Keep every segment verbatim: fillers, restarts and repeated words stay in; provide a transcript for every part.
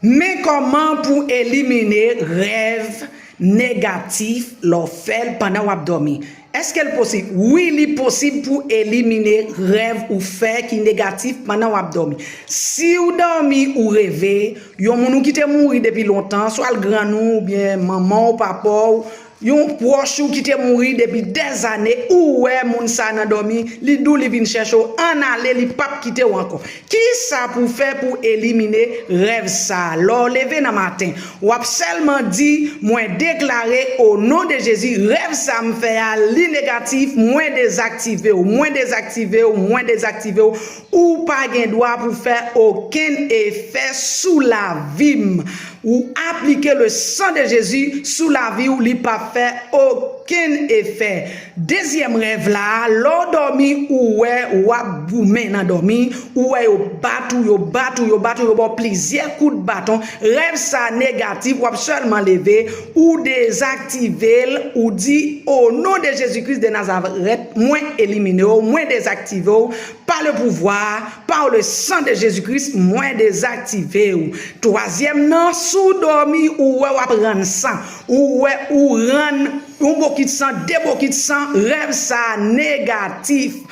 Men kòman pou elimine rèv negatif lè w fè l pandan w ap dòmi. Èske l posib? Wi, li posib pou elimine rèv ou fè ki negatif pandan w ap dòmi. Si w dòmi, ou reve yon moun ou ki te mouri depi lontan, swa l grann ou, oubyen manman w, papa w, yon pwòch ou ki te mouri depi dèzane, ou wè moun sa nan dòmi, li di w li vin chèche w, ann ale, li p ap kite w ankò. Kisa pou fè pou elimine rèv sa a? Lè w leve nan maten, w ap sèlman di, mwen deklare, o non de Jezi, rèv sa m fè a, li negatif, mwen dezaktive w, mwen dezaktive w, mwen dezaktive w. Ou pa gen dwa pou fè okenn efè sou lavi m. Ou aplike le sang de Jésus sou lavi w, li p ap fè okenn efè. Dezyèm rèv la, lè w dòmi, ou wè w ap goumen nan dòmi, ou wè yo bat ou, yo bat ou, yo bat ou, yo ba w plizyè kout baton. Rèv sa negatif, w ap sèlman leve, ou dezaktive l, ou di, o non de Jezi Kris de Nazarèt, mwen elimine w, mwen dezaktive w, pa le pouvwa, pa le san de Jezi Kris, mwen dezaktive w. Twazyèm nan, si w dòmi, ou wè w ap rann san, ou wè ou rann yon bokit san, de bokit san, rèv sa negatif.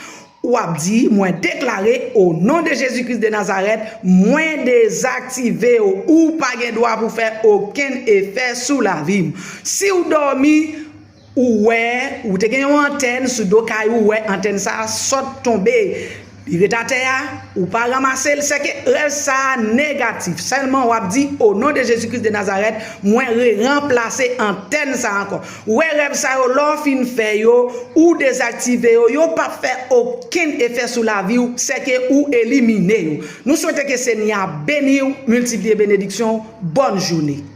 W ap di, mwen deklare, o non de Jezi Kris de Nazarèt, mwen dezaktive w. Ou pa gen dwa pou fè okenn efè sou lavi m. Si w dòmi, ou wè, ou te gen yon antèn sou do kay ou, wè antèn sa a sot tonbe. Li ret atè a, ou pa ranmase l, sèke rèv sa a negatif. Sèlman w ap di, o non de Jezi Kris de Nazarèt, mwen reranplase antèn sa a ankò. Ou wè rèv sa yo, lè w fin fè yo, ou dezaktive yo, yo p ap fè okenn efè sou lavi w, sèke ou elimine yo. Nou swete ke Senyè a beni w, miltipliye benediksyon w. Bòn jounen.